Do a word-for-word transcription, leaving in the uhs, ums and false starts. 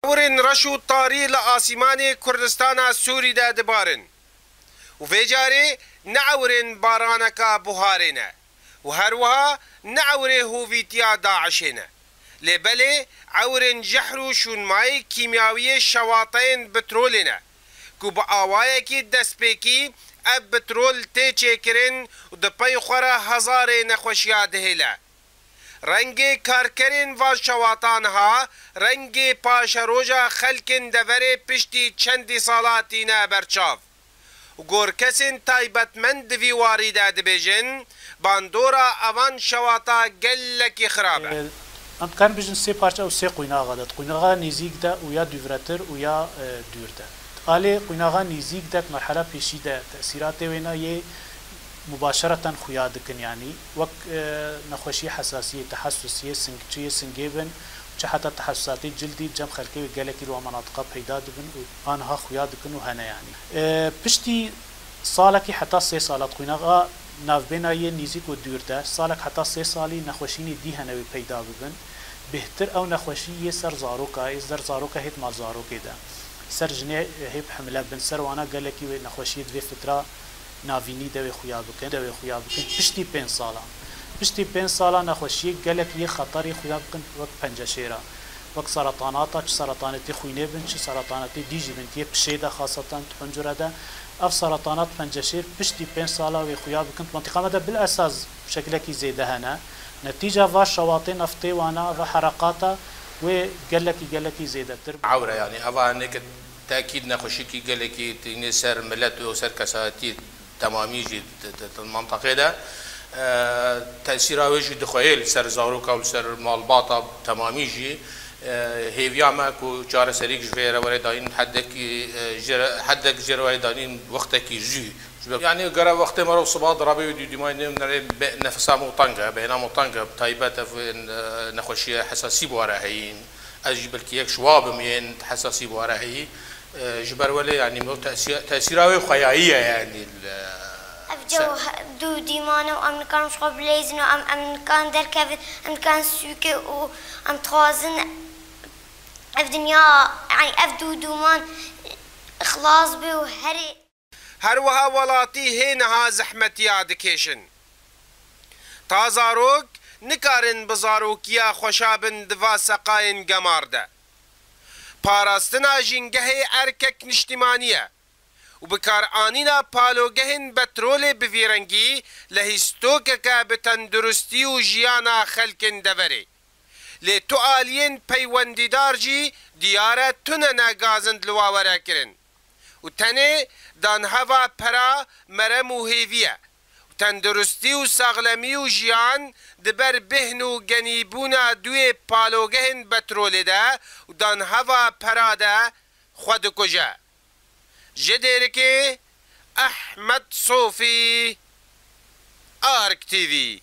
Ewrên reş û tarî li asîmanê Kurdistana Sûrî de dibarin û vê carê ne ewrên baraneka buharê ne û her wiha ne ewrê hovîtiya DAIŞê ne. Lê belê ewrên jehr û şûnmayê kîmyawiyê şewateyên petrolê ne ku bi awayekî destpêkî ev petrol tê çêkirin û di pey xwe re hezarê nexweşiya dihêle. Rengê karkerên van şewata niha rengê paşeroja xelkên deverê piştî çendî sala tîne ber çav. Û gor kesên taybetmend di vî warî de dibêjin, bandora evan şewata gelekî xirab e. Em dikarin bijin sê parça û sê quînaxa de. Di quînaxa nêzîk de û ya dûvretir û ya, e, dûr de. Alê quînaxa nêzîk de di merhela pêşî de tesîratê wêna yê mubaşereten xuya dikin, yanî wek, e, nexweşiyê hesasiyê, tehesusiyê, singçiyê, singê bin, çi heta tehesûsatê cildî cem xelkê wê gelekî li wan menatiqa peyda dibin û aniha xuya dikin û hene, yanî. E, piştî salekî heta sê sala di quînaxa navbêna yê nîzîk û dûr de, salek heta sê salî nexweşînê dî hene wê peyda bibin. Bêhtir ew nexweşî yê ser zaroka, yê ser zaroka hêt mal zarokê de. Ser jinê hêb hemle bin, ser wana gelekî wê nexweşiyê divê fitra navînî de wê xuya bikin, de wê xuya bikin. Piştî pênc sala. Piştî pênc sala nexweşiyê gelek yê xeterî xuya bikin wek penceşêra. Wek seratanata, çi seratanetê xwînê bin, çi seratanetê dî jî bin, yê pişê de xaseten di huncure de. Ev seratanat penceşêr piştî pênc sala wê xuya bikin. Di mentiqa me de bil esas şekilekî zêde hene. Netîca va şewatê neftê wana, va hereqata wê gelekî, gelekî zêdetir. Ewre, yanî, eva hinekî tekîd nexweşîkî gelekî tînê ser milet û ser kesayetî temamî jî di, di, di mintaqê de, e, tesîra wê jî dixweyê li ser zaroka û li ser malbata temamî jî, e, hêviya me ku çareserîk ji vê re were dayîn hedekî, e, ji re, hedek ji re were dayîn wextekî zû. Ji ber, yanî gere wextê mero siba dirabê wê dûdîmayê nêm nerê be-, nefesa me teng e, beyna me teng e, bi taybet ev, e, nexweşiye hesasî bi were heyîn. Ez jî belkî yek ji wa bim yên hesasî bi were heyî. E, ji ber welê, yanî, me tesî-, tesîra wê xweyayî ye, yanî, li Ev ser cew he-, dû dîman e û em nikarin ji xwe bileyzin û em, em nikarin derkevin, em nikarin sûkê û em dixwazin ev dinya, yanî ev dû dûman xilas be û herê. Her wiha welatî hê niha zehmetiya dikêşin. Ta zarok nikarin bi zarokiya xweşa bin di va seqayên gemar de. Parastina jîngehê erkek niştimanî ye û bikaranîna palogehên petrolê bi vî rengî lehîstokeke bi tenduristî û jiyana xelkên deverê. Lê tu aliyên peywendîdar jî diyar e tune ne gazind li wa were kirin. Û tenê danheva pera merem û hêvî ye. Û tenduristî û saxlemî û jiyan di ber bêhn û genîbûna duyê palogehên petrolê de û danheva pera de xwe dikuje. Ji Dêrikê Ehmed Sofî, Ark T V.